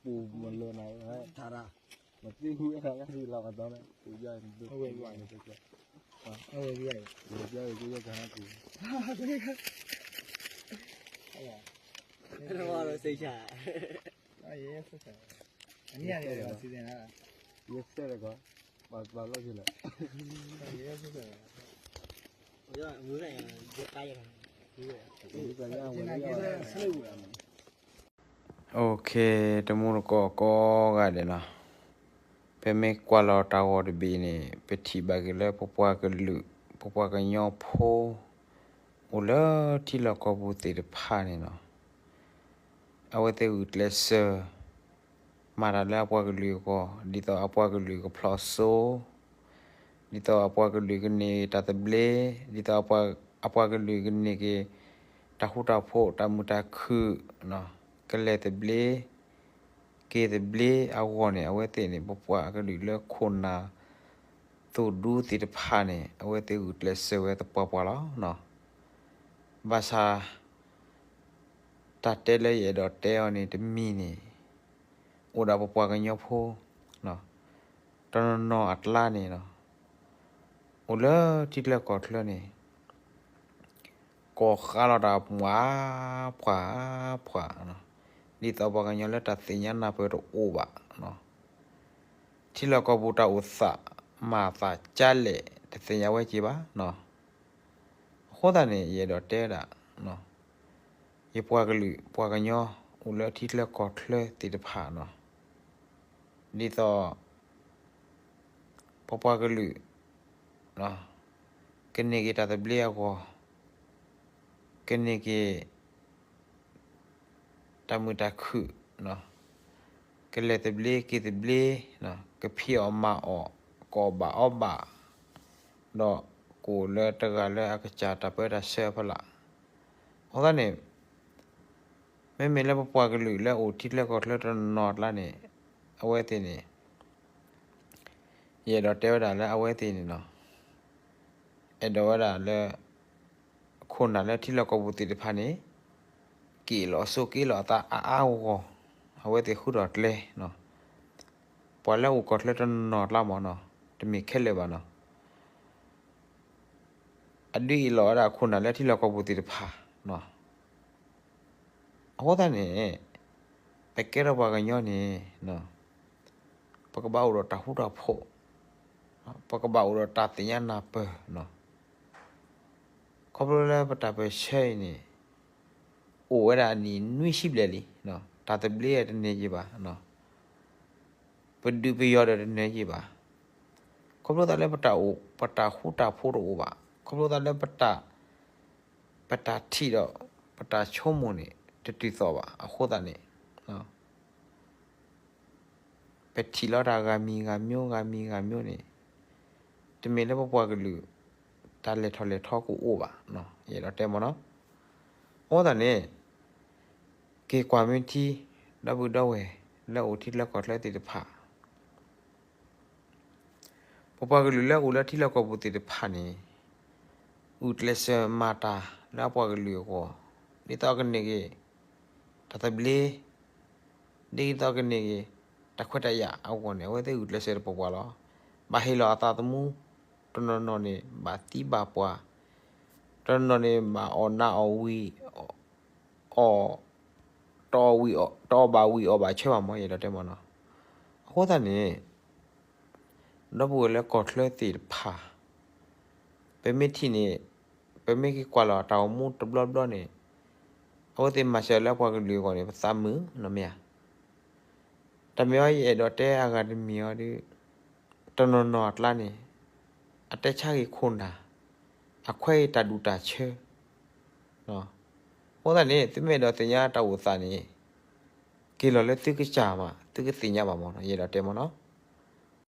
ပူၤမလိၤနၤ ထါရၣ် မသံၣ်ဝဲဒၣ်လၢလီၤမၤတီန့ၣ် ပူၤယါန့ၣ် အဝဲယါ ယါကဟါပူၤ ယဆဲးတကီး ဘၣ်ဘၣ်လီၢ်ကလဲၣ် OK တမူတကိးကိးဂၤဒဲးနီၤ, ပမ့ၢ်ကွၢ်လီၤတၢ်ဂီၤတဘ့ၣ်န့ၣ် ပထံၣ်ဘၣ်က့ၤလၢပပှၤကလုာ် ပပှၤကညီဖိ အိၣ်လၢထံလီၢ်ကီၢ်ပူၤသ့ၣ်တဖၣ်န့ၣ်နီၤ, အဝဲသ့ၣ်ဂုာ်ကျဲးစၢး မၤတၢ်လၢအပှၤကလုာ်အဂီၢ် ဒ်သိးအပှၤကလုာ်ကဖျိးစိ ဒ်သိးအပှၤကလုာ်ကန့ၢ်တၢ်သဘျ့, ဒ်သိးအပှၤကလုာ်ကန့ၢ်က့ၤ တၢ်ဃူတၢ်ဖိး တၢ်မုာ်တၢ်ခုၣ်, ကလဲၤသဘျ့ က့ၤသဘျ့အဂီၢ်န့ၣ် အဝဲသ့ၣ်န့ၣ် ပပှၤကလုာ်လၢခိၣ်နၢ် သိၣ်ဒူသ့ၣ်တဖၣ်န့ၣ် အဝဲသ့ၣ်ဂုာ်ကျဲးစၢးဝဲသပှၢ်ပှၢ်လီၤ. ဘၣ်ဆၣ် တၢ်တဲလၢယအဲၣ်ဒိးတဲအီၤန့ၣ် တမံၤန့ၣ် အိၣ်ဒၣ်ပပှၤကညီဖိ တနီၤနီၤအကျါန့ၣ်လီၤ. အိၣ်လၢထံချၢကီၢ်ချၢန့ၣ် ကိးဃါလီၤတၢ်မၤဖှၣ်ဖှၣ်, ဒ်သိးပှၤကညီလၢတၢ်သ့ၣ်ညါနၢ်ပၢၢ်တအိၣ်ဘၣ်, ထံလီၢ်ကီၢ်ပူၤတၢ်အိၣ်သး မၤသးကလဲၣ် တသ့ၣ်ညါဝဲက့ၤဘၣ်. အဃိသတးန့ၣ် ယအဲၣ်ဒိးတဲဝဲဒၣ် ယပှၤကလုာ်ပှၤကညီ အိၣ်လၢထံချၢကီၢ်ချၢသ့ၣ်တဖၣ်နီၤ, ဒ်သိး ပပှၤကလုာ် ကန့ၢ်က့ၤတၢ်သဘျ့အဂီၢ်, ကန့ၢ်က့ၤ တၢ်မုာ်တၢ်ခုၣ်, ကလဲၤသဘျ့က့ၤသဘျ့, ကဖံးအီၣ်မၤအီၣ်, ကအီၣ်ဘၣ်အီဘၣ်, ဒီးကအိၣ်လၢတဂၤလၢအကစၢ်တၢ်ပၢတၢ်ဆှၢအဖီလာ်. အဃိသတးန့ၣ် မ့မ့ၢ်လၢပပှၤကလုာ်လၢအိၣ်ထံချၢကီၢ်ချၢတနီၤနီၤအကျါန့ၣ် အဝဲသ့ၣ်န့ၣ် ယအဲၣ်ဒိးတဲဝဲဒၣ်လၢအဝဲသ့ၣ်န့ၣ်နီၤ, အဲၣ်ဒိးဝဲဒၣ်လၢ ခိၣ်နၢ်လၢထံလီၢ်ကီၢ်ပူၤသ့ၣ်တဖၣ်န့ၣ် က့ၤလီၤစိက့ၤလီၤအသးအါအါဂီၢ်ဂီၢ်, အဝဲသ့ၣ်ဃုထီၣ်ကျဲနီၤ, ပှၤလၢအိၣ်ကီၢ်ချၢတနီၤနီၤအကျါမ့ၢ်နီၤ, တမ့ၢ်ခဲလၢာ်ဘၣ်နီၤ, အဒုးအံၤလီၤဝဲဒၣ်ခိၣ်နၢ်လၢထံလီၢ်ကီၢ်ပူၤသ့ၣ်တဖၣ်နီၤ. အဃိသတးန့ၣ် ပကဲထီၣ်ပှၤကညီန့ၣ် ပကဘၣ်အိၣ်ဒီးတၢ်ဃူတၢ်ဖိး, ပကဘၣ်အိၣ်ဒီးတၢ်သ့ၣ်ညါနၢ်ပၢၢ်နီၤ. ခီဖျိလၢပတၢ်ပၢၢ်ဆၢအံၤန့ၣ် အိၣ်ဝဲဒၣ်အနံၣ်နွံဆံဘျဲၣ်လံ, တၢ်သဘျ့တန့ၢ်က့ၤဘၣ်, ပဒုးပယီၤဒီးတန့ၢ်က့ၤဘၣ်. ခီဖျိသးလၢပတၢ်အိၣ် ပတၢ်ဃူတၢ်ဖိးတအိၣ်ဘၣ်, ခီဖျိသးလၢပတၢ် ပတၢ်ထံၣ်ဒီး ပတၢ်ဆိကမိၣ်န့ၣ် တတုၤသိးဘၣ်. အဃိသတးန့ၣ် ပထံၣ်လီၤတၢ်ဂၤမံၤဂၤမျိုး ဂၤမံၤဂၤမျိုးန့ၣ် တမ့ၢ်လၢပပှၤကလုာ် တၢ်လဲၤထီၣ်လဲၤထီကအိၣ်ဘၣ်, ယအဲၣ်ဒိးတဲမ့ၢ်နီၤ. အဃိသတးန့ၣ် က့ၤကွၢ်မ့ၢ်ထံ ဒီပုၢ်ဒီဝဲၢ် လၢအိၣ်ထံချၢကီၢ်ချၢသ့ၣ်တဖၣ် ပပှၤကလုာ်လၢအိၣ်လၢထံလီၢ်ကီၢ်ပူၤသ့ၣ်တဖၣ်န့ၣ် ဂုာ်ကျဲးစၢးမၤတၢ်လၢအပှၤကလုာ်အဂီၢ်, ဒ်သိးကန့ၢ်က့ၤ တၢ်သဘျ့, ဒ်သိးကန့ၢ်က့ၤ တၢ်ခွဲးတၢ်ယာ်အဂီၢ်န့ၣ် အဝဲသ့ၣ်ဂုာ်ကျဲးစၢးတပှၤပှၤလီၤ. ဘၣ်ဟ့ၣ်လီၤအသးသမူ, တနီၤနီၤန့ၣ် ဘၣ်သံဘၣ်ပှၢ်, တနီၤနီၤန့ၣ် ဘၣ်အီၣ်နးအီၣ်ဝံၤ အီၣ် တအီၣ်ဝံၤအီၣ် တအီၣ်ဘၣ်ဝံၤအီၣ်ဘၣ်ဆၢဘၣ်မ့ၢ် ယအဲၣ်ဒိးတဲမ့ၢ်နီၤ. အဃိသတးန့ၣ် ဒီပုၢ်ဝဲၢ်လၢကီၢ်ချၢသ့ၣ်တဖၣ် ပမ့ၢ်ထံၣ်န့ၣ် ပမ့ၢ်က့ၤကွၢ်လီၤတၢ်အိၣ်မူတဘျီဘျီန့ၣ် အဝဲသ့ၣ်မၤစၢၤလၢအပှၤကလုာ်အဂီၢ်န့ၣ် ပသးမုာ်နီၤမ့ၢ်ဧါ. တၢ်မ့ၢ်အီၤ ယအဲၣ်ဒိးတဲအဂၤတမံၤအီၤဒီး တနီၤနီၤအကျါန့ၣ် အတဲဆါက့ၤခိၣ်နၢ်, အခွဲးက့ၤတၢ်ဒူၣ်တၢ်ဆၢ အဃိသတးန့ၣ် သုမ့ၢ်အဲၣ်ဒိးသ့ၣ်ညါတၢ်အိၣ်သးန့ၣ် က့ၤလီၤလၢသုကစၢ်မး သုကသ့ၣ်ညါဘၣ်မ့ၢ်နီၤ ယအဲၣ်ဒိးတဲမ့ၢ်နီၤ.